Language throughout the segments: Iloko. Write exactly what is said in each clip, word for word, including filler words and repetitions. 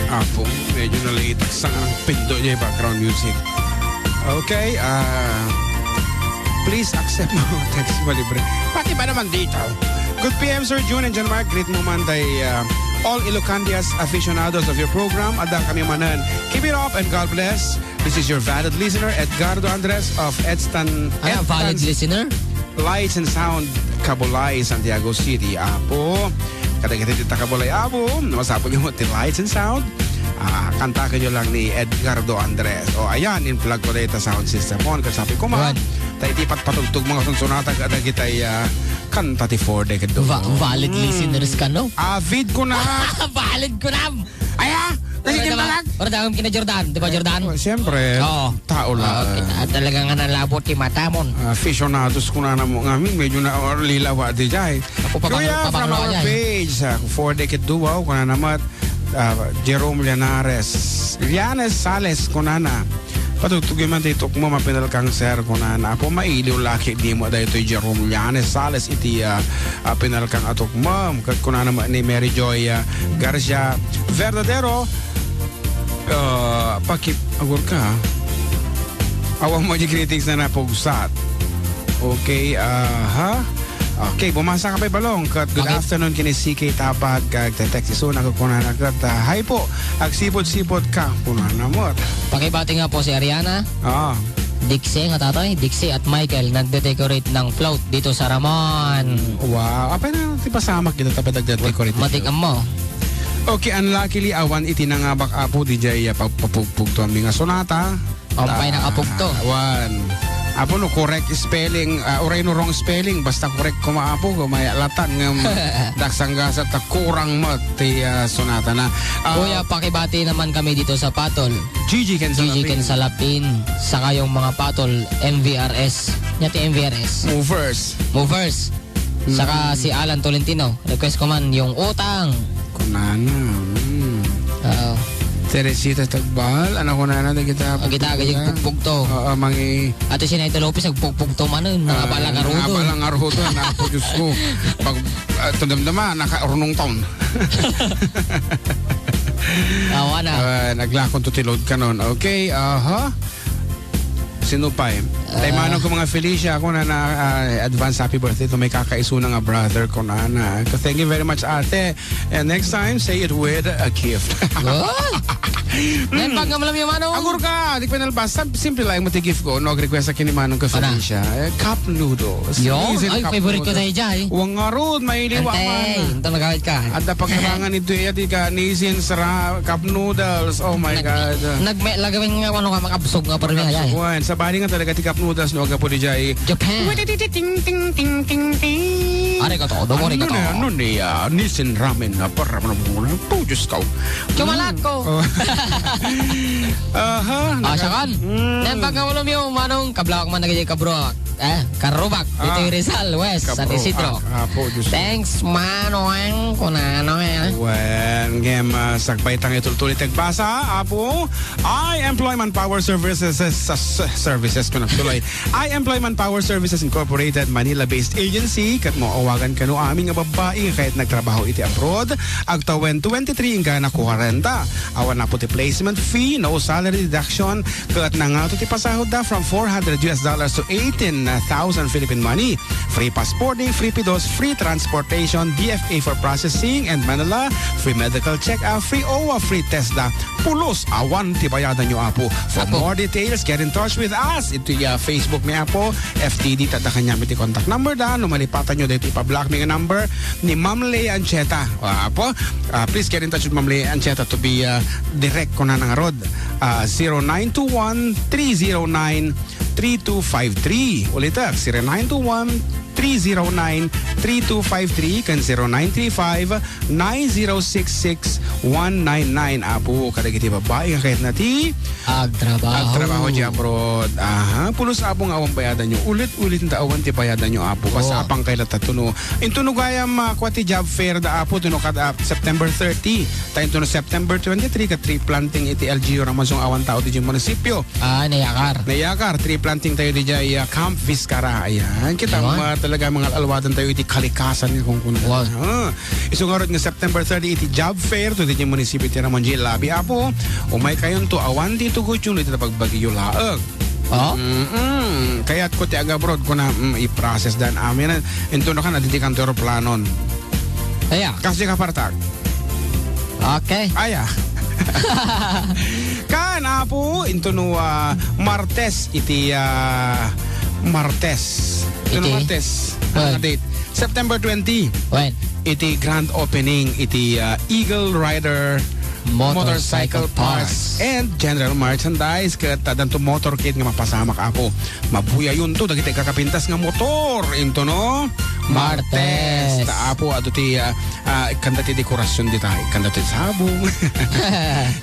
Apo, medyo na-late. Saan ang pindo niya yung background music? Okay, ah, please accept my text mo libre. Pati ba naman dito? Good P M, Sir June and John Mark. Greet mo man tay, ah, all Ilocandias aficionados of your program. Adda kami manen. Keep it up and God bless. This is your valued listener, Edgardo Andres of Edstan. Ano, valid Edstan's listener? Lights and Sound, Kabulay, Santiago City, Apo. Kadagiti ti ta Kabulay, Apo. Masapul yung ti Lights and Sound. Ah, kantakan nyo lang ni Edgardo Andres. O, ayan, in-plug ko dahil ta sound system on. Kasabi ko, ma, Wan. Tayo ti patpatugtog mga sunsunata, kadagitay, ah, kanta ti Four Decade. Va-, valid listeners ka, no? Avid ko na. Valid ko na. Aya, kasi Ora daw, ora daw kina Jordan, di ba, Jordan? Oh, siyempre, Oo. tao lang. Oo, kita, talaga nga nalabo ti matamon. Ah, aficionados ko na mo nga, medyo na or lilawa di jay. Ako pa Kuya, bang-, pa from bang-, our jay. page, ah, Four Decade Duo, ko na namat, ah, Jerome Llanares, Llanes Sales, ko na na. Patugtugi man ti tukmo, mapinalkang sir, kunana. Apo, mailiw laki di mo daytoy Jerome Llanes Sales iti, ah, ah, pinalkang a tukmom. Ket kunana met ni Mary Joy, ah, Garcia, verdadero, ah, pakip-, agur ka, ah. Awan mo di greetings na napugsat. Okay, aha. Okay, bumasa ka pa, Balong. Kat good Okay. afternoon, kini C K Tabag, kag te-text isuna, kukunana, kat, ah, "Hi po, agsipot-sipot ka," kunana mo. Pakibati nga po si Ariana, Ah. Dixie nga tatay, Dixie at Michael, nagde-decorate ng float dito sa Ramon. Wow. Apay na, ti pasamak kita, tapad nagde-decorate ng Matik float. Mo. Okay, unluckily, awan iti nangabak, Apo, di jay, ah, pagpapugpugto ang mga sonata. Umpay Ah, nakapugto. Wan. Apo no, correct spelling, ah, uray no wrong spelling, basta correct koma, Apo, koma aya latan ngem daksanggasat ta kurang met ti, ah, sonata na. Ah, Kuya, pakibati naman kami dito sa Patol. Gigi Ken Gigi Salapin. Ken Salapin, saka yung mga Patol M V R S. Nya ti M V R S? Movers. Movers. Saka si Alan Tolentino, request ko man yung Utang. Kunana, mm. Oo. Teresita Tagbal, ano kunana, dagita Ang kita, pugpugto. Pugpugto. Oo, mangi- Ato si Naito Lopez, nagpugpugto man nun, mga Ah, balang arudo. Mga balang arudo, naku, Diyos ko. Pag, ah, tundam-dama, nakarunong taon. Awa na. Ah, naglakon to ti load kanon. Okay, aha. Sino pa eh? Tay Ah. Manong ko mga Felicia, ako na, na, ah, advance happy birthday to may kakaisuna nga brother ko na, na. Thank you very much, ate. And next time, say it with a gift. Good. Then, pag nga malam yung ano? Agur ka, di ko pinalpas. Sam-, simple lang mo ti gift ko. No, request sa kini Manong ko Ana? Felicia. Eh, cup noodles. Yo? Amazing Ay, cup favorite ko noodles. Tayo dyan, eh. Wang nga road, mailiwa Ante, man. Ito nagawit ka. At napagkabangan ito, eh, di ka, Nissin, Sra, cup noodles. Oh my Nag-, God. nagme-, lagawin nga, ano nga, makabsog nga, parang Makabsog, yan. Wan. Sabali nga talaga, ti cup noodles, no, agapo di jay. Japan. Ting, ting, ting, ting, ting. Ari ka to, dumuri ka Ano to. Na, ano ni, ah, Nissin Ramen na para mo na muna. Oh, Diyos ko. Chumalak ko. Oh. Aha, Ah, naka- siya kan? Mm. Then, pagka wala mo yung manong kablawak man nagiging kabruak. Eh, karubak. Dito Ah. yung Rizal West, San Kabruak. Isidro. Ah, po, Diyos ko. Thanks, Manong. Kung ano, eh. Wen, ngem, ah, sagbay tang itultuli tagbasa, apo. I Employment Power Services, ah, s-, services ko na tuloy. I Employment Power Services Incorporated, Manila-based agency, ket mo awagan kano amin nga babbai nga kayat nagtrabaho iti abroad, agtawen twenty-three inggana kwarenta. Awan na po ti placement fee, no salary deduction, ket nangato ti pasahod da from four hundred U S dollars to eighteen thousand Philippine money. Free passporting, free pidos, free transportation, D F A for processing and Manila, free medical check-up, free owa, free test da. Pulos, awan ti bayadan nyo, apo. For Apo. More details, get in touch with us. Ito ya Facebook mi, apo, F T D, tadda kanyam iti contact number da. No malipatan nyo dito ipablock mi nga number ni Ma'am Lea Ancheta. Apo, ah, please get in touch with Ma'am Lea Ancheta to be, ah, direct ko na nangarod. Ah, zero nine two one, three zero nine, three two five three. Ulitek, zero nine two one, three zero nine, three two five three, kan zero nine three five, nine zero six six, one nine nine. Apo, kadagiti babbai nga kayat na ti Agtrabaho. Agtrabaho di abroad. Aha, pulos apo nga awan bayadan nyo. Ulit-ulit nga awan ti bayadan nyo, apo. Basta Oo. apang kay lata tuno. Intuno gayam, ah, kwa ti job fair da, apo, tuno kad, ah, September thirty. Tayo tuno September twenty-three, ka tree planting iti L G U Ramazong awan tao ti munisipyo. Ah, nayakar. Nayakar, tree planting tayo di jay, ah, Camp Vizcara. Ayan, kita Ayan. mo, ah, Talaga, mangal-alwadan tayo iti kalikasan nga kunkunada. Wow. Ah, isu ngarud nga September thirty iti job fair to iti munisipyo ti Ramon J. Labi, Apo. Umaykayonto awan ti tugotyo iti pagbagyo laeng. Oh? Mm-mm. Kayatko ti agabroad, kuna, mm, i-process dan amin. Intono kan, adidi kanto aeroplanon. Aya. Kasi ka, partak. Okay. Aya. Kan, Apo, intono, ah, Martes iti, ah, Martes. Intono Iti? Martes. When? Ang date? September twenty. When? Iti grand opening iti, ah, Eagle Rider Motorcycle Motorcycle Parts Parts. And General Merchandise ket, ah, danto motorcade nga mapasamak, Apo. Mabuyayonto dagiti kakapintas nga motor, intono Martes. Martes. Ta, Apo, adu ti, ah, ah, kanda ti dekorasyon dita, kanda ti sabong.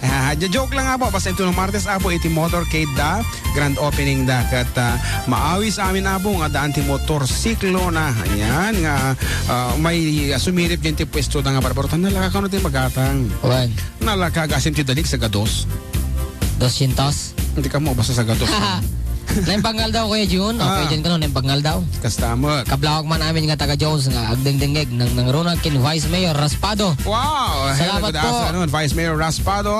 Ah, joke lang, Apo, basta intono Martes, Apo, iti motorcade da, grand opening da, ket, ah, maawis amin, Apo, nga daan ti motorsiklo na. Ayan, nga, ah, may, ah, sumirip din ti pwesto da nga barbaro. Tan nalaka kano ti magatang. Wen. Nalaka gasim ti dalik sa gados. Doscientos? Hindi ka mo, basta sa gatos. Naimbanggal daw, Kuya Jun. Okay, Ah. Jun, kano, naimbanggal daw. Kasta mo. Kablawag man amin nga taga Jones nga agdengdengngeg nang nangruna ken Vice Mayor Raspado. Wow! Hello, Salamat good po. afternoon, Vice Mayor Raspado.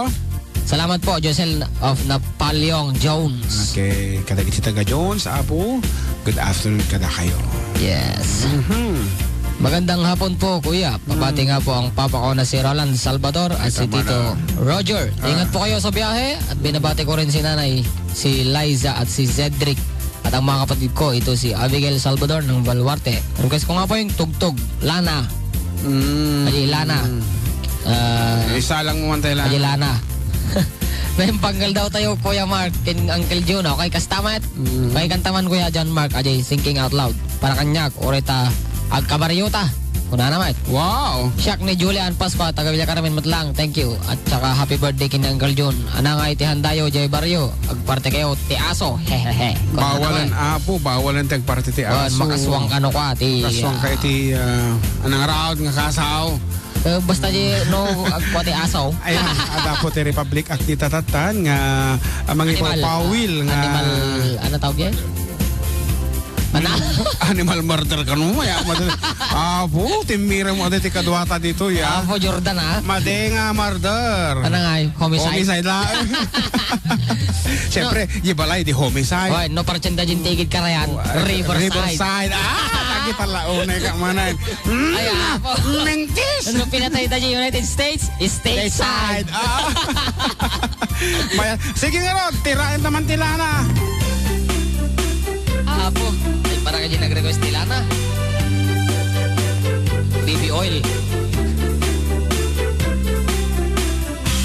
Salamat po, Josel of Napoleon Jones. Okay, kadagiti taga Jones, Apo, good afternoon kadakayo. Yes. Mhm. Magandang hapon po, Kuya. Pabati Mm. nga po ang papa ko na si Roland Salvador at Ay, si tama Tito na. Roger. Ah. Ingat po kayo sa biyahe at binabati ko rin si Nanay, si Liza at si Cedric. At ang mga kapatid ko, ito si Abigail Salvador ng Baluarte. Request ko nga po yung Tugtog, Lana. Mm. Ay, Lana. Ah, Isalang mo man tayo, Lana. Ay, Lana. Naimbanggal daw tayo, Kuya Mark, ken Uncle Jun. Okay, kasta met. Mm. Pakikanta man, Kuya John Mark, ajay, Thinking Out Loud. Para kaniak, uray ta agkabaryo ta. Kunana met. Wow! Siak ni Julian Pascua, taga Villacarmen met lang. Thank you. At saka happy birthday ken Uncle Jun. Anangay ti handayo, jay baryo. Agparte kayo, ti aso. Hehehe. Kunana Bawalan, met. Apo, bawalan ti agparte ti Wan, aso. Makaswang kano kwa, ti, Makaswang ka ah, iti, ah, anang raod nga kasaw. Eh, basta di, no, agpati asaw. Ayan, adda po ti Republic Act ti tatatan nga, ah, mangipaw-, Animal. pawil nga Animal, ano tawag yan? Ano? Animal murder kano, ya, mad-, Apo, timmira mo adi ti kaduata dito, ya. Apo, Jordan, ah. Madi nga murder. Ano nga, eh? Homicide? Homicide lang. Siyempre, No. di balay, di homicide. Oy, no, parang dyan tigid ka na yan. Oh, Riverside. Riverside. Ah, lagi pala, unay ka manan. Mm. Ay, apo. Mentis! Ano pinatay ta di United States? Stateside. Stateside. Ah. Maya-, sige nga, Rod, tiraen naman ti Lana. Apo. Ay, para ka di nag-request ti Lana. Baby oil.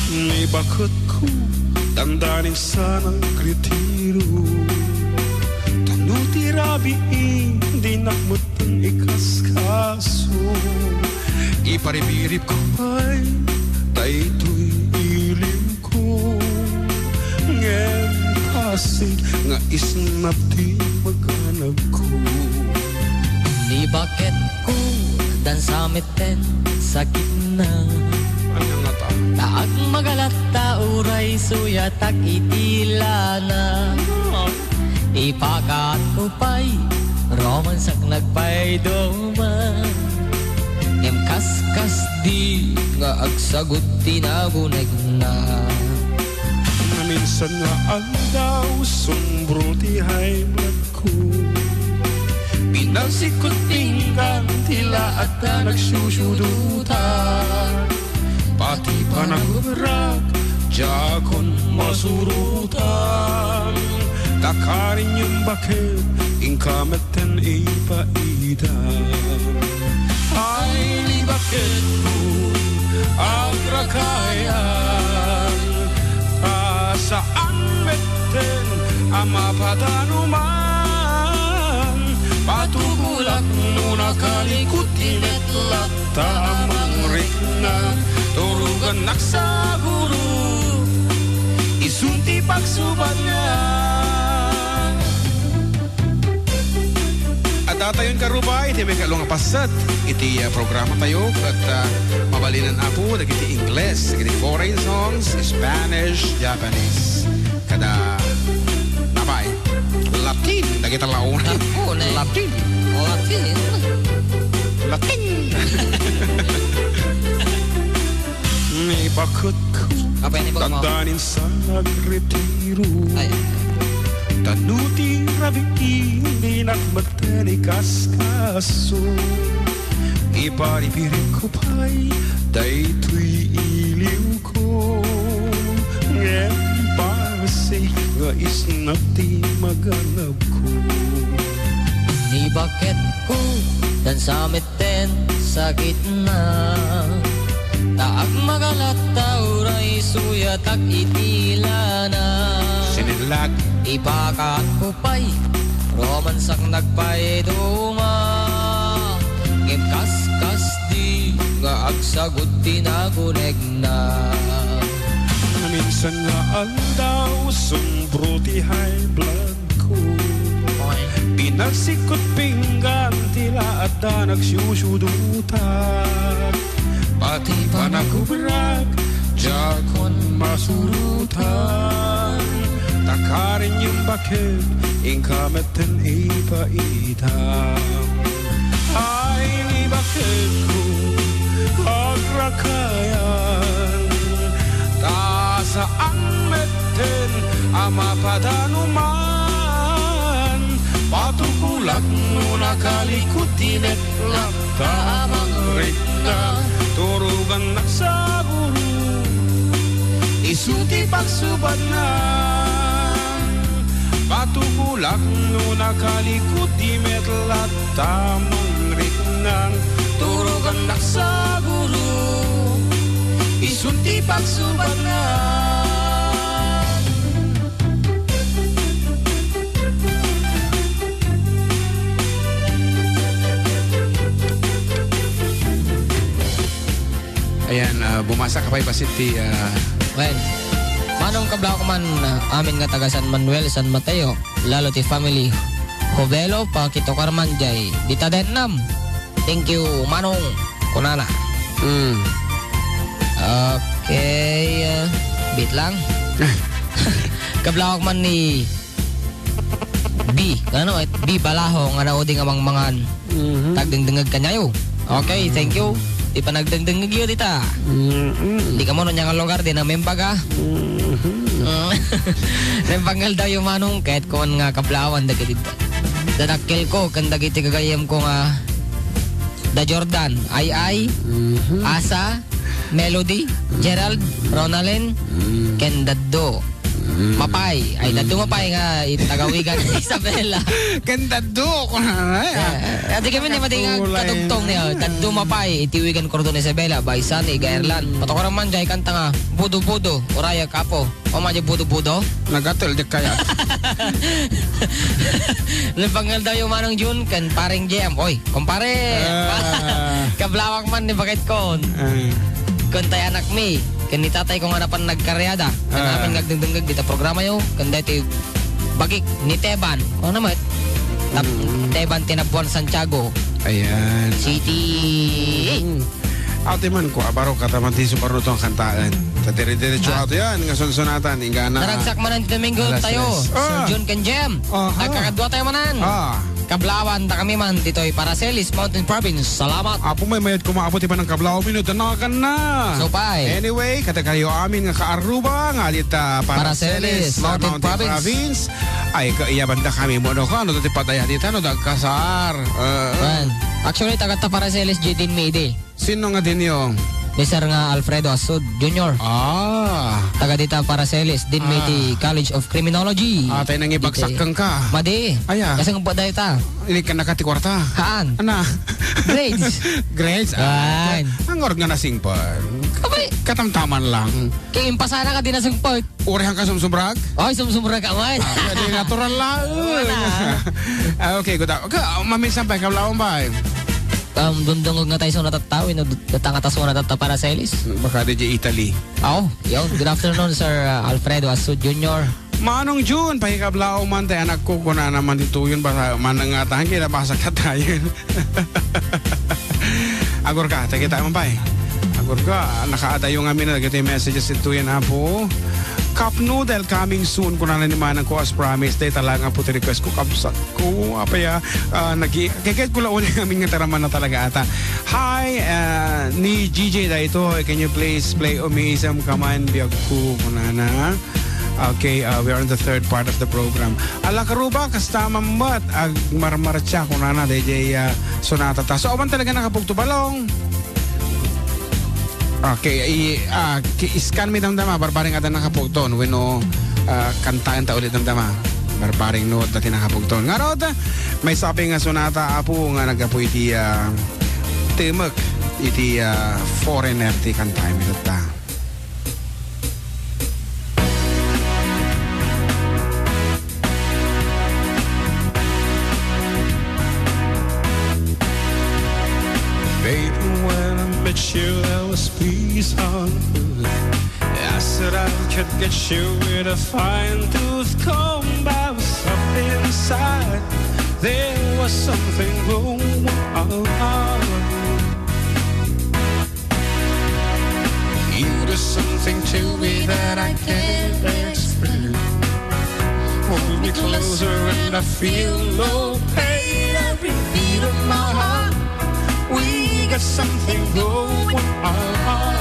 Ni baketko, dandanin sana agritiro. Ta no ti rabii, dinak metten ikaskaso. Iparibiribko pay daytoy ilimko. Ngem pasen nga isnap ti maganabko. Ni baketko, dansa met ten sakitna. Ania ngata? Ta agmagalat ta uray suyatak iti lana. Ah. Ipakaatko pay, romansak nagpayduman. Ngem kaskasdi nga agsagut ti nabunegna. Nga minsan nga aldaw, sumbro ti high blood ko. Pinalsikkot pinggan ti laat a nagsusudutan. Pati panagrak, diakon masurutan. Ta karin yung bakit, inka metten ipaida. Ay, ni baketko, agrakayan. Ta saan metten a mapadanuman, patugulak no nakalikot ti metla ta a mangrikna, turugannak saguro, isun ti pagsubatna. Adda tayon karubay iti maikatlo nga paset iti, ah, programa tayo, ket, ah, mabalinen, Apo, dagiti Ingles, dagiti foreign songs, Spanish, Japanese, kada, napay, Latin, dagita launay. Apo, ne. Latin. Latin. Latin. Ni baketko, apay ni baketmo? Dandanin sa nagretiro. Ay. Tano ti rabii, dinak met ni kaskaso. Iparipirikko pay daytoy iliwko. Ngem bassit nga isna ti maganabko. Ni baketko, dansa met ten sa gitna. Ta agmagalat ta uray suyatak iti lana. Sinellak. Ipakaatko pay, romansak nagpaiduma. Ngem kaskasdi nga agsagud ti nagunegna. Minsan nga aldaw, sumbro ti high blood ko. Pinagsikot pinggan ti laat ta nagsiusudutak. Pati panagubrak, diakon masurutan. Ta karin yung bakit, inka metten ipaita. Ay, ni baketko, agrakayan. Ta saan metten a mapadanuman. Patukolak no nakalikot ti met latta a mangrikna. Turogannak saguro, isu ti pagsubadna. Patukolak no nakalikot ti met latta a mangrikna. Turogannak saguro, isu ti pagsubadna. Ayan, ah, bumasa ka pay bassit ti, ah, Well, manong kablawak man, ah, amin nga taga San Manuel, San Mateo, lalo ti family Jovelo, pakitukar man jay dita Vietnam. Thank you, manong, kunana. Mm. Okay, ah, wait lang. Kablawak man ni B, ano, eh, B Balaho nga naudi nga mangmangan. Mhm. Tagdengdengeg kaniayo. Okay, thank you. Ti panagdengdengegyo dita. Mhm. Di kamo no nia nga lugar, di na membaga. Mhm. Naimbag nga aldawyo manong, ket kuan nga kablawan dagiti dadakkelko ken dagiti gagayyemko nga da Jordan, Ay Ay, Mhm. Asa, Melody, Gerald, Ronalyn, Mhm. ken Daddo. Mm. Mapay. Ay, Daddo Mapay nga, it-, taga Wigan, Isabela. Ken Daddo, kunana, eh, ah. Eh, adi kami ni Mading Katulay. Kadugtong niya, Daddo Mapay, iti Wigan, Cordon, Isabela, Baisani, Gaerlan. Mm. Patukaran man, jay kanta nga, Budo-budo, Uraya Kapo. O, man, jay budo-budo? Nagatel, di kaya. Napangal daw yung Manong Jun, kan Pareng J M. Oy, kumpare. Ah. Kablawak man ni baketko. Ah. Kuntay anak mi. Ken ni tatayko nga napan nagkarriada. Ken Ah. amin nga agdengdengngeg dita programayo, ken daytoy bagik ni Teban. O naman, tap-, Mm. Teban Tinabuan Santiago. Ayan. City. Mm. Ate man ko, abaro ka taman ti sukarno to ang kantaan. Ta dire-diretso Ah. ato yan, nga sunsunatan, ingana. Naragsak man ang Domingo Alas tayo, tres. Sir Ah. Jun ken Jem. Aha. Nagkakadua tayo manan. Ah. Kablawan ta kami man ditoy Paracelis, Mountain Province. Salamat. Apo, may mayat kuma, apo, ti panang kablawan mi no danagan na. Supay. Anyway, kada kayo amin nga kaaruba, nga dita Paracelis, Paracelis, Mountain Mountain Province. Province. Ay, kaiyaban da kami mo, no, kano ti padaya dita, no, dagkasar. Ah. Well, actually, taga ta Paracelis, J D Midi. Sino nga dinyo? Ni Sir nga Alfredo Asud Junior. Ah. Taga dita Paracelis, din may Ah. ti College of Criminology. Ah, tayo nang ibagsak Dite. kang ka. Madi. Aya. Kasi nga ba dayo ta? Ini ka nakati kwarta. Haan. Ana. Grades. Grades. Ah, Ay. Ang org nga nasingpan. Abay. Katamtaman lang. Kaya impasana ka din nasingpot. Uri hangka sumsumrag? Oy, sumsumrag ka, man. Ah, di natural lang. Wala. Ah, okay, good. Okay, ah, maminsan pa, ikaw lawan ba, eh? Um, dundungog nga tayo sa natattaw, ino, datang atas mo natatta Paracelis. Baka di di Italy. Oh, yun. Good afternoon, Sir, uh, Alfredo Asu Junior. Manong Jun, pakikablaw man, tay anak ko, kuna naman dito yun, baka manang nga tahan, kinabasa ka tayo. Agor ka, tay kita man pa, eh. Kurka, nakaadayo ngamin dagiti messages ito yan, Apo. Cup noodle coming soon, kunana ni manang ko, as promise. Dayta lang, Apo, ti request ko, kabsat ko. Apay, ah, ah, nagi-, keket ko la uli ngamin nga taraman na talaga ata. Hi, ah, ni G J daytoy. Can you please play Umiisam Ka Man, Biag Ko, kunana? Okay, uh, we are on the third part of the program. Ala karuba, kasta mambat, agmarmarcha, kunana, D J, uh, Sonata ta. So, awan talaga nakapugto balong. Okay, i-, ah, ki-, scan mi damdama, barbareng adda nakapugton. Wenno, ah, kantaen ta ulit damdama. Barbareng no adda ti nakapugton. Ngarud, may sabi nga Sonata, Apo, nga naggapu iti, ah, timek, iti, ah, foreigner ti kantaen mi tatta. Baby, when I met you, there was peace on earth. I said I could get you with a fine tooth comb, but I was up inside. There was something wrong. You do something to me that I can't explain. Hold me closer and I feel no pain. Every beat of my heart, we got something going on.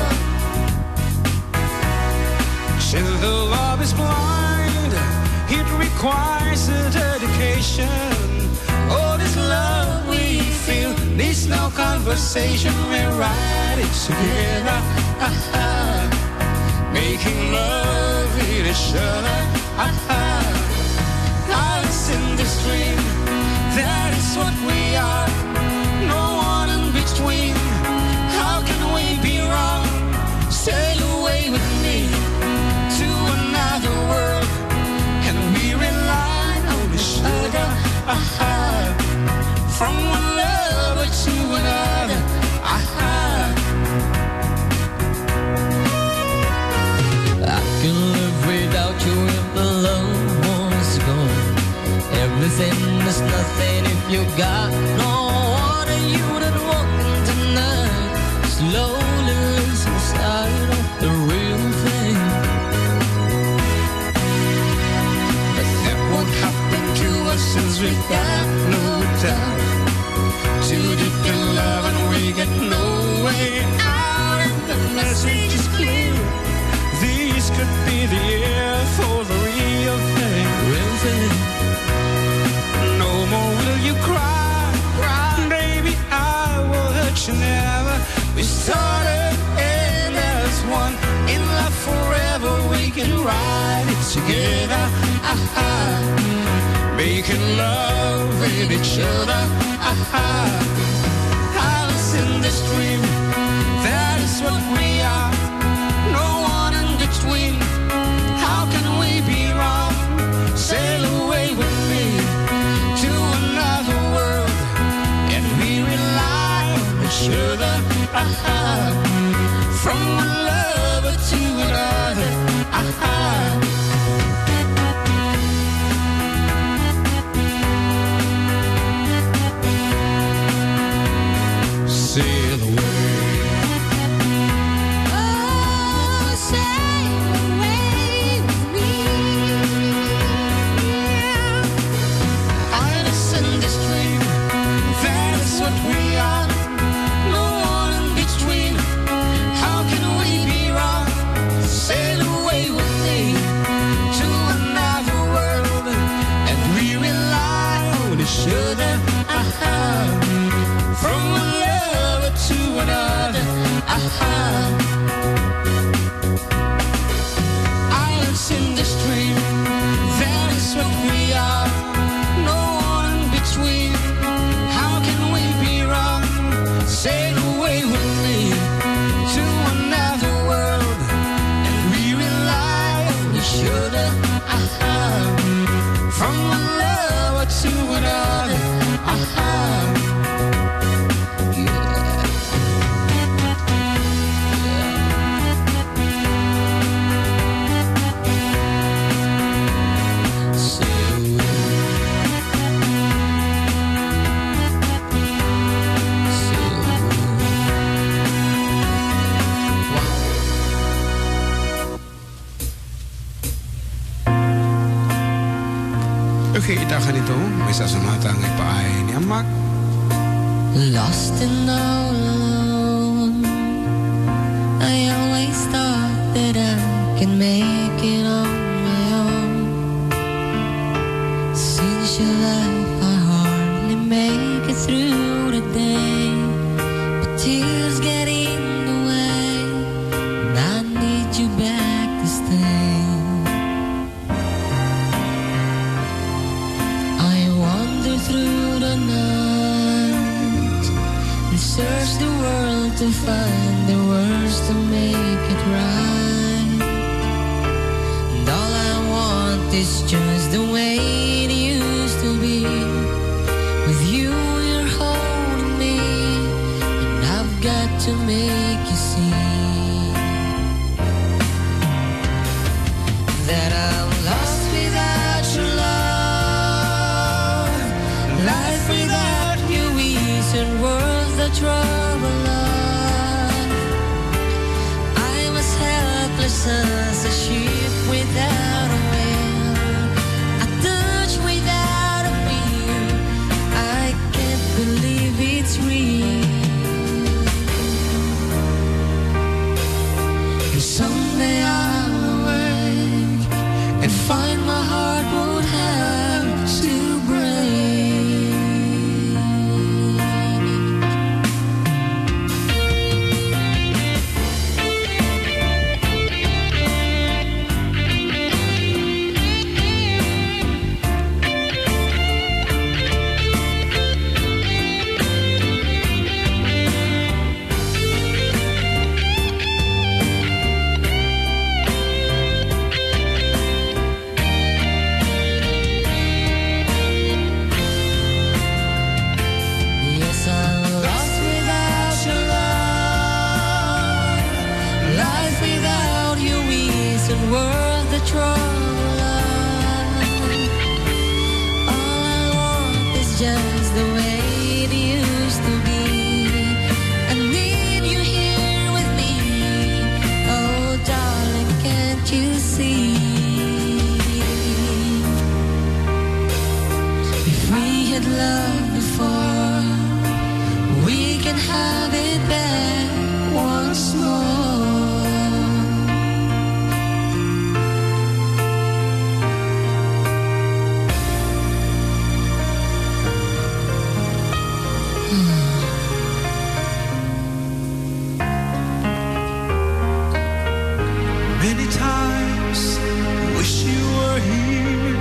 Till the love is blind, it requires a dedication. All this love we feel needs no conversation. We're riding together, ah, ah, making love with each other, ah, ah. Islands in this dream, that is what we are. No one in between. How can we be wrong? Sail away with me to another world. And we rely on each other, aha. From one lover to another, aha. I can live without you if the love was gone. Everything is nothing if you got no one, and you that walking tonight slowly loses sight of the real thing. But that won't happen to us since we got no time. Too deep in love and we get no way out. And the message is clear. This could be the year for the real thing. Real thing. No more will you cry. Cry. Baby, I will hurt you never. We started and as one. In love forever, we can ride it together. Aha. Making love with each other. Aha. Alice in this dream. That is what we are. No one in between. How can we be wrong? Sail away with me to another world. And we rely on each other. Aha. From one lover to another. Aha. Sail away. Oh, sail away with me. Yeah. Islands in this dream, that is what we are. No one in between. How can we be wrong? Sail away with me to another world, and we rely on each other. Aha. From one lover to another. Aha. Islands in this dream, that is what we are. No one in between. How can we be wrong? Sail away with me to another world, and we rely on each other. Aha. From one lover to another. Aha. Yeah. Maysa a sonata nga ipaay ni Ammak. Lost and all alone. I always thought that I can make it on my own. Since you left, I hardly make it through the day. But tears get in the way, and I need you back to stay. I wander through the night and search the world to find the words to make it right. And all I want is just the way it used to be. With you, you're holding me, and I've got to make you see that I'm lost without your love. Life without you isn't worth the trouble of. I'm as helpless as a ship without a wheel, a touch without a feel. I can't believe it's real. And someday I'll awake and find my heart won't have to break. Yes, I'm lost without your love. Life without you isn't worth the trouble of. All I want is just the way it used to be. I need you here with me. Oh, darling, can't you see? If we had loved before, we can have it back once more. Many times wish you were here.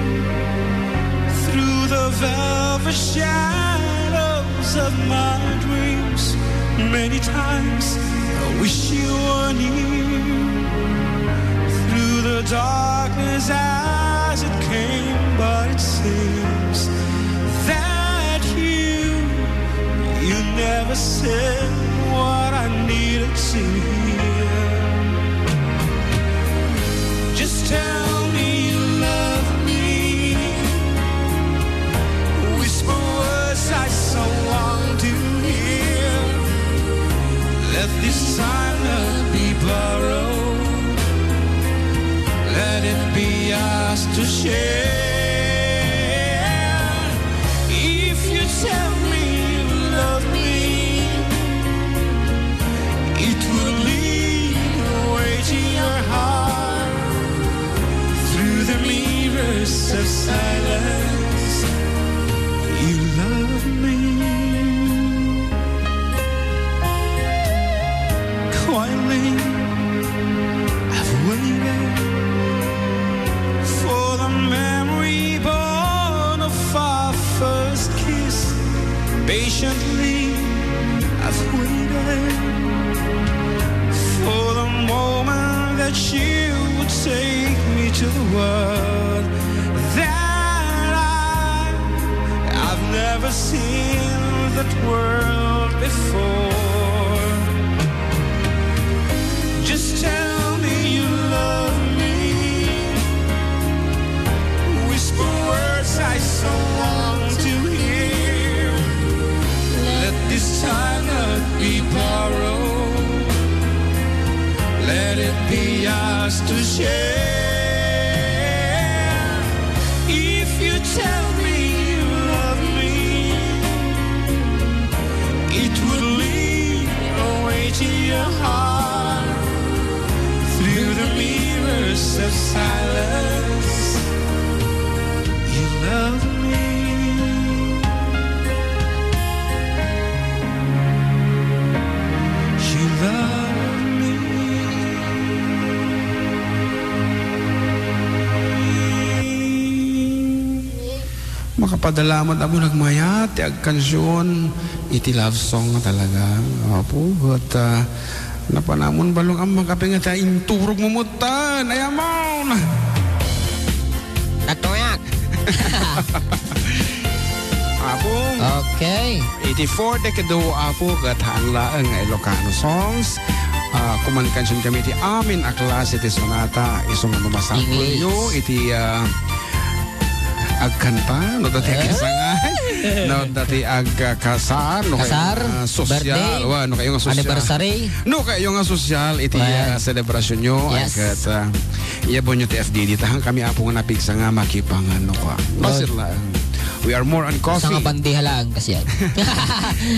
Through the velvet shadows of my dreams, many times I wish you were near. Through the darkness as it came, but it seems that you you never said what I needed to hear. Just tell me you love me. Whisper words I so long to hear. Let this time not be borrowed. Let it be ours to share. If you tell me you love me, it will lead the way to your heart. Through the mirrors of silence, you love me. Quietly, I've waited for the memory born of our first kiss. Patiently, I've waited for the moment that you would take me to the world that I I've never seen that world before. Just tell me you love me. Whisper words I so long to hear. Let this time not be borrowed. Let it be ours to share. If you tell me you It would lead away to your heart through the mirrors of silence. You love me. You love me. Makapadala met a nagmayat ti agkansion iti love song nga talaga. Apo, ket, ah, napanamon balong ammak apay nga ta inturog mo met ta. Ay, amaw na. Natuyak. Apo. Okay. Iti four decade, Apo, ket haan laeng nga Ilocano songs. Ah, kumankansion kami ti amin a klase ti sonata. Isu nga no masapulyo English. Iti, ah, agkanta, no, dati Eh? agsangay, no, dati agkasar, no, Kasar, kaya nga sosyal, birthday, wa, no, kaya nga sosyal. Anniversary. No, kaya nga sosyal, iti, Well. ah, selebrasyonyo, Yes. agkat, ah, iyabonyo ti F D D, tahan kami, Apo, nga napigsa nga makipangan, no, kwa. Well. Masir lang. We are more on Sa coffee. nga bandiha lang kasi yan.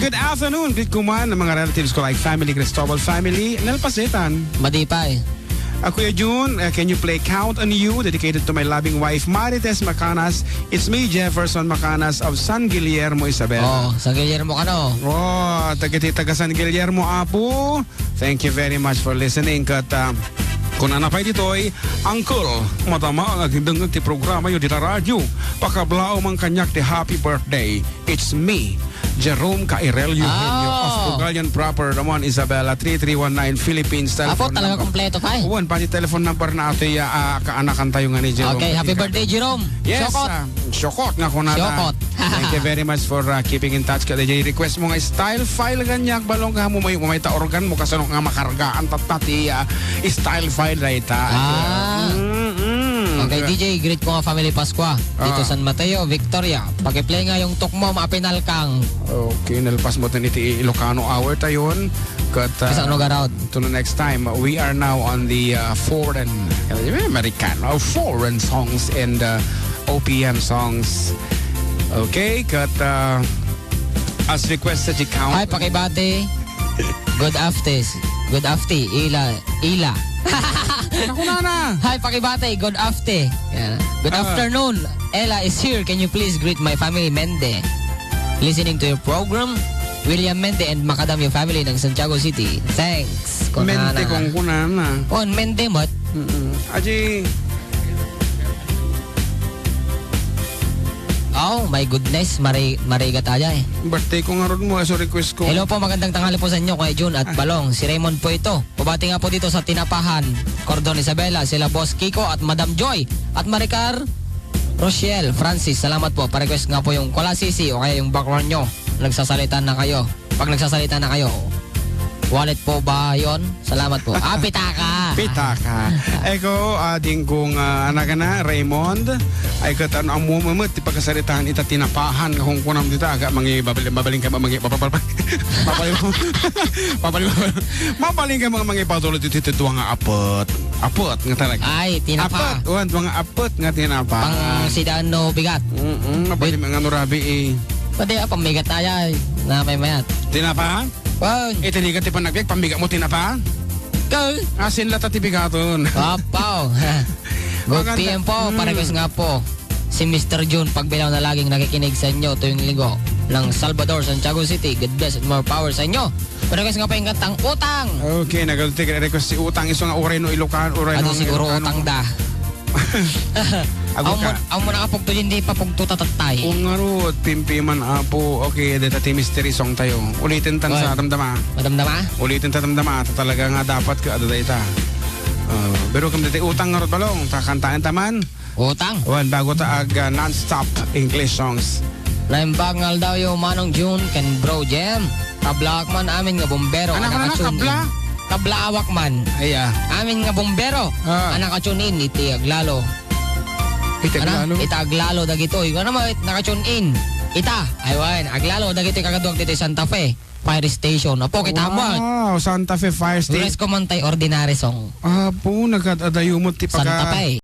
Good afternoon, greet ko man ang mga relatives ko like family, Cristobal family, nalpasetan. Madipay. Ah, Kuya Jun, uh, can you play Count on You, dedicated to my loving wife, Marites Macanas? It's me, Jefferson Macanas of San Guillermo, Isabela. Oh, San Guillermo ka, no? Oh, taga, taga San Guillermo, Apo. Thank you very much for listening. Ket, ah, kunana pay ditoy, Uncle, madama ang agdengngeg ti programayo dita radyo. Pakablaaw man kaniak ti happy birthday. It's me, Jerome Cairel Eugenio of Ah. Tugalian Proper, Ramon Isabela, three three one nine, Philippines, Apo, telephone talaga number. Kompleto ka, eh. Wen, pati telephone number na ato ya, ah, kaanakan tayo nga ni Jerome. Okay, happy birthday, Jerome. Yes, Syokot. ah, syokot nga kunana. Syokot. Thank you very much for, ah, keeping in touch. Kada jay request mo nga style file kaniak, balong ka mo may, may ta organ mo, kasano nga makargaan tatta ti, ah, style file dayta. Ah. Mm-mm. Okay, D J, greet ko nga family Pascua. Dito Ah. San Mateo, Victoria. Pakiplay nga yung tukmo, mapinalkang. Okay, nalpas mo din iti Ilocano Hour tayon. Kat, ah, Kasano garaw? To the next time, we are now on the, uh, foreign, uh, American, uh, foreign songs and, uh, O P M songs. Okay, kat, uh, as requested, you count. Hi, pakibati. Good afte. Good afte. Ila. Ila. Naku, nana. Hi, pakibati. Good afte. Yeah. Good Ah. afternoon. Ella is here. Can you please greet my family, Mende? Listening to your program, William Mende and Macadamio family ng Santiago City. Thanks. Mente Kunana. Kung kunana. Oh, Mende, mat. Mm-mm. Aji. Oh, my goodness. Mari-, marigat aja, eh. Birthday ko nga rod mo, eh, so request ko. Hello po, magandang tanghali po sa inyo, Kuya Jun at Ah. Balong. Si Raymond po ito. Pabati nga po dito sa Tinapahan, Cordon Isabela, sila Boss Kiko at Madam Joy at Maricar Rochelle Francis. Salamat po. Pa-request nga po yung Kulasisi o kaya yung background nyo. Nagsasalita na kayo. Pag nagsasalita na kayo, wallet po ba yon? Salamat po. Ah, pitaka. Pitaka. Eko, ading kong, ah, anak na, Raymond. Ay, kat ano, ang mumamit, di pagkasalitaan, ita Tinapahan, kung kunam dita, aga, mangi, babali-, mabaling ka, mangi, bababal-, Mapali-, mapali-, mapaling ka mga, mga ipatulot iti, iti dua nga apet. Apet nga talaga. Ay, tinapa. Apet, wan, dua nga apet nga tinapa. Pang sidano bigat. Mm-mm, mapali Wait. Mga nurabi, eh. Pwede, ah, pambigat tayo, eh, na may mayat. Tinapa? Wan. Iti ligat ti panagbiag, pambigat mo tinapa? Go. Asin lata ti bigaton. Apaw. Good Maganda. P M po, Mm. parequest nga po. Si Mister Jun Pagbilaw na laging nakikinig sa inyo tuwing linggo ng Salvador, Santiago City. God bless and more power sa inyo. Pero guys, nga pa yung kantang Utang. Okay, nagaduti ka request si Utang. Iso nga uray no Ilocano, uray Ano no siguro Ilocano. Utang da? Ago Amo ka. Amo na kapugto, hindi pa pugto tatatay. O nga ro, pimpi man, apo. Okay, deta ti mystery song tayo. Ulitin tan Oy. Sa damdama. Madamdama? Ulitin ta damdama. Ta talaga nga dapat ka, ada dayta. Ah, pero kam deti Utang nga ro balong. Ta kantaan ta man. Utang. Wan, bago ta ag, ah, non-stop English songs. Naimbag nga aldaw yo, Manong June, ken Bro Jem. Kablaak man amin nga bombero, Anak, anak, anak, tune in. Kabla? Kablaawak man. Ay, ah. Amin nga bombero, Ah. anak a tune in, iti aglalo. Iti Ana, aglalo? Ita aglalo dagitoy. Ano mo, naka-tune in. Ita, ay, wan, aglalo dagitoy kagaduak dito Santa Fe Fire Station. Apo, kita mo. Wow, Santa Fe Fire Station. Res ko man tay ordinary song. Apo, nagkadadayo mo ti Santa pagka- Fe.